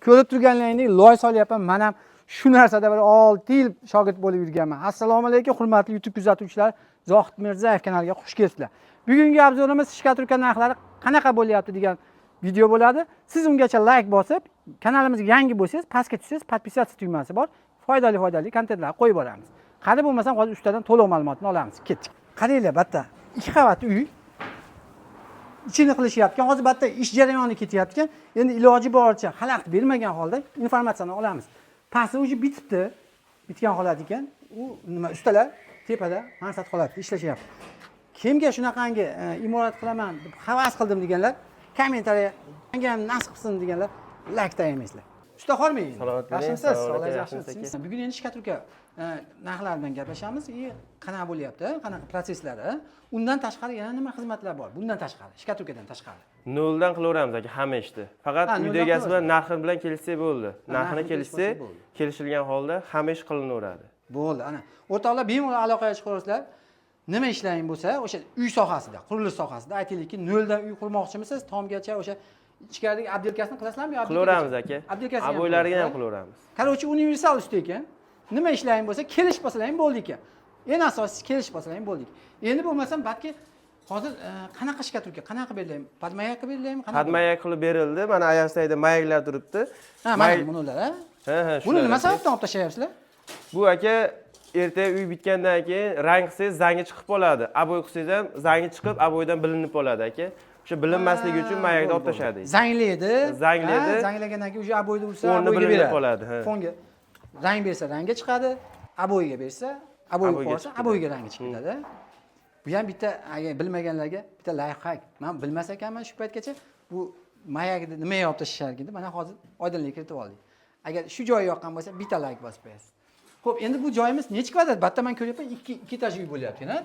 Ko'rib turganlaringdek loy solyapman. Men ham shu narsada bir 6 yil shogird bo'lib yurganman. Assalomu alaykum hurmatli YouTube kuzatuvchilar. Zohid Mirzayev kanaliga xush kelibsizlar. Bugungi обзор imiz штукатурка narxlari qanaqa bo'lyapti degan video bo'ladi. Siz ungacha like bosib, kanalimizga yangi bo'lsangiz, pastga tushsangiz, подписаться tugmasi bor. Foydali foydali kontentlar qo'yib boramiz. Qani bo'lmasam hozir ustadan to'liq ma'lumotni olamiz. Ketdik. Qaranglar, bitta 2 qavatli uy ichini qilishyapti. Hozir bitta ish jarayoni ketyapti. Endi iloji boricha xalaqit bermagan holda informatsiyani olamiz. Pasti уже bitibdi. Bitgan holat ekan. U nima ustalar tepada mansard holatda ishlashyapti. Kimga shunaqangi imorat qilaman deb havas qildim deganlar, kommentariya menga ham nasib qilsin deganlar like tayinlaysizlar. Usta hormang. Salomat bo'ling, Yaxshimisiz? salomat Sog'ligingiz aka, yaxshimisiz? yaxshimisiz. Bugun endi штукатурка narxlari bilan gaplashamiz и qanaqa bo'lyapti, qanaqa protsesslari. Undan tashqari yana nima xizmatlar bor? Bundan tashqari, штукатурка dan tashqari. Noldan qilaveramiz aka hamma ishni. Faqat Ha, uyda noldan egasi bilan qilaverasiz. Narxi bilan kelishsak bo'ldi. Narxini Narxini kelishib kelishsak, olsak bo'ldi. Kelishilgan holda hamma ish qilinaveradi. Bo'ldi, ana. O'rtoqlar, bemalol aloqaga chiqaverasizlar. Nima ishlaring bo'lsa, o'sha uy sohasida, qurilish sohasida, aytaylikki, noldan uy qurmoqchimisiz, tomgacha o'sha ichkaridagi отделка sini qilasizlarmi yo Qilaveramiz aka. Отделка sini ham Обой lariga ham qilasizlar? Qilaveramiz. Короче, universal usta ekan. Nima ishlaring bo'lsa, kelishib olsalaring bo'ldi ekan. Eng asosiysi kelishib olsalaring bo'ldi ekan. Endi bo'lmasam balki hozir qanaqa штукатурка, qanaqa qilib berilaymi? Под маяк qilib berilaymi? Qanaqa? Под маяк qilib berildi. Mana ayasayda маяк lar turibdi. Ha, mana bular, ha? Ha, Buni shular nima aka. Sababdan olib tashlayapsizlar? Bu aka ertaga uy bitgandan keyin rang qilsangiz zangi chiqib qoladi. Обой qilsangiz ham zangi chiqib, обой dan bilinib qoladi aka. O'sha bilinmasligi uchun маяк ni olib tashladik. Zanglaydi. Zanglaydi. Ha, zanglagandan keyin уже обой da ursa, O'rni обой ga bilinib beradi. qoladi, ha. Fonga rang bersa rangga chiqadi, обой ga bersa, обой ga Обой ga qo'ysa, chiqib обой ga rangi chiqib ketadi. Bu ham bitta agar bilmaganlarga bitta лайфхак. Men bilmas ekanman shu paytgacha bu маяк ni nimaga olib tashlashar ekan deb, mana hozir oydinlik kiritib oldik. Agar shu joyi yoqqan bo'lsa, bitta like bosib qo'yasiz. Xo'p, endi bu joyimiz necha kvadrat? Bitta men ko'ryapman, ikki etaj uy bo'lyapti, ha?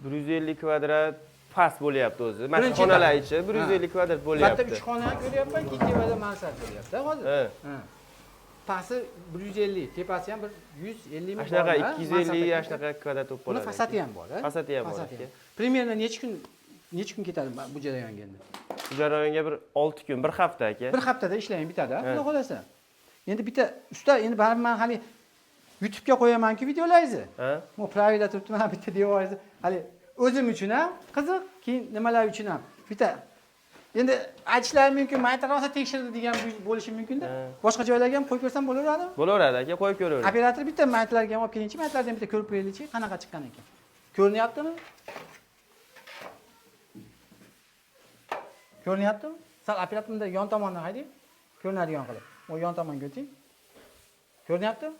150 kvadrat past bo'lyapti o'zi. Mana shu Birinchi xonalar etaj. ichi 150 kvadrat Bitta bo'lyapti. 3 xona ko'ryapman, keyin tepada mansard bo'lyapti hozir. Ha. Ha. Pasti 150, tepasi ham bir 150 Mana shunaqa mi bor, ha? 250 ana shunaqa kvadrat bo'lib Buni qoladi. fasadi ham bor, ha? Fasadi ham bor, Fasadi aka. ham. Примерно necha kun ketadi bu jarayonga endi? Bu jarayonga bir 6 kun, bir hafta aka. Bir haftada ishlayman bitadi, ha? Ha. Xudo xolasa. Endi bitta usta, endi baribir men hali YouTube'ga qo'yaman-ku videolaringizni. Ha? Bu правила turibdi, mana bitta devoringizni. Hali o'zim uchun ham qiziq, keyin nimalar uchun ham. Bitta endi aytishlari mumkin, mayta rosa tekshirdi degan bo'lishi mumkin-da. Ha. Boshqa joylarga ham qo'yib ko'rsam bo'laveradimi? Bo'laveradi aka, qo'yib ko'raveradi. Operator bitta maytlarga ham olib kelingchi, maytlardan bitta ko'rib qo'yaylikchi, qanaqa chiqqan ekan. Ko'rinyaptimi? Ko'rinyaptimi? Sal operator bunday yon tomondan haydang. Ko'rinadigan qilib. U yon tomonga o'ting. Ko'rinyaptimi?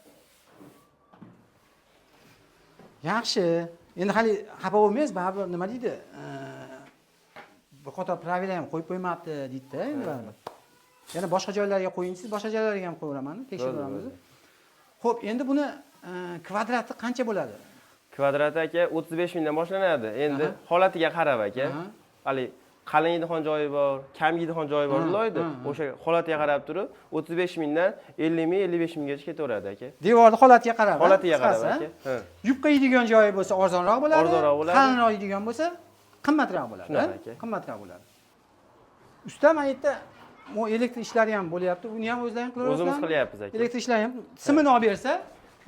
Yaxshi. Endi hali xafa bo'lmaysiz, baribir nima deydi? Bir qator правила ham qo'yib qo'ymabdi deydi-da endi baribir. Yana boshqa joylarga qo'ying, siz boshqa joylarga ham qo'yaveraman, tekshiraveramiz. Bo'ldi. Xo'p, endi buni kvadrati qancha bo'ladi? Kvadrati aka 35 mingdan boshlanadi. Endi holatiga qarab aka. Hali qalin yeydigan joyi bor, kam yeydigan joyi bor loydi. O'sha holatiga qarab turib 35 mingdan 50 ming, 55 minggacha ketaveradi aka. Devorni holatiga qarab, ha? Holatiga qarab Qisqasi, ha? aka. Ha. Yupqa yeydigan joyi bo'lsa arzonroq bo'ladi. Arzonroq bo'ladi. Qalinroq yeydigan bo'lsa qimmatroq bo'ladi. Shunaqa Ha? aka. Qimmatroq bo'ladi. Usta mana yerda bu elektr ishlari ham bo'lyapti. Uni ham o'zlaring qilaverasizlarmi? O'zimiz qilyapmiz aka. Elektr ishlari ham simini olib bersa,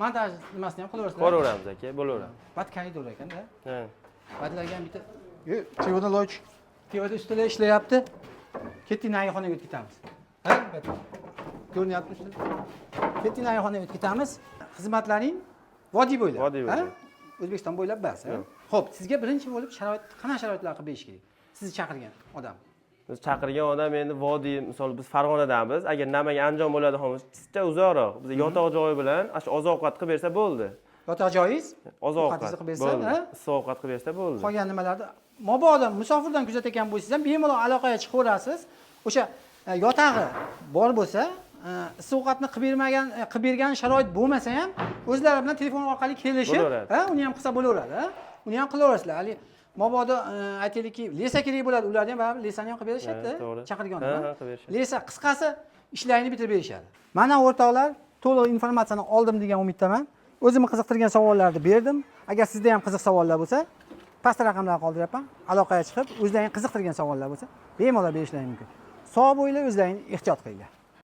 montaj nimasini ham qilaverasizlar. Ko'raveramiz aka, bo'laveradi. Bat koridor ekanda. Ha. Batlarga ham bitta tevadan loy tush. Tevada ustida ishlayapti. Ketdik, nagi xonaga o'tib ketamiz. Ha? Bat. Ko'rinyapti ustida. Ketdik, nagi xonaga o'tib ketamiz. Xizmatlaring vodiy bo'ylab. Vodiy ha? bo'ylab. O'zbekiston bo'ylab bas, ha? Yo'q. Xo'p, sizga birinchi bo'lib sharoit, qanaqa sharoitlar qilib berish kerak? Sizni chaqirgan odam. Biz chaqirgan odam endi vodiy, misol biz Farg'onadamiz. Agar Namangan, Andijon bo'ladi, qisqa uzoqroq. Biz yotoq joyi bilan ana shu oziq ovqat qilib bersa bo'ldi. Yotoq joyingiz? Oziq ovqat Ovqatingizni qilib bersa, bo'ldi. ha? Issiq ovqat qilib bersa bo'ldi. Qolgan nimalarda mabodo musofirdan kuzatayotgan bo'lsangiz ham bemalol aloqaga chiqaverasiz. O'sha yotag'i bor bo'lsa, issiq ovqatni qilib bermagan, qilib bergan sharoit bo'lmasa ham o'zlari bilan telefon orqali kelishib, Bo'laveradi. Ha, uni ham qilsa bo'laveradi, ha? Uni ham qilaverasizlar. Hali mabodo aytaylikki, леса kerak bo'ladi, ularni ham baribir леса ni ham qilib berishadi, Ha, to'g'ri. chaqirgan Ha, odam. ha, qilib berishadi. Леса, qisqasi ishlarini bitirib berishadi. Mana o'rtoqlar, to'liq informatsiyani oldim degan umiddaman. O'zimni qiziqtirgan savollarni berdim. Agar sizda ham qiziq savollar bo'lsa, pastda raqamlarni qoldiryapman. Aloqaga chiqib, o'zlaring qiziqtirgan savollar bo'lsa, bemalol berishlaring mumkin. Sog' bo'linglar, o'zlaring ehtiyot qilinglar.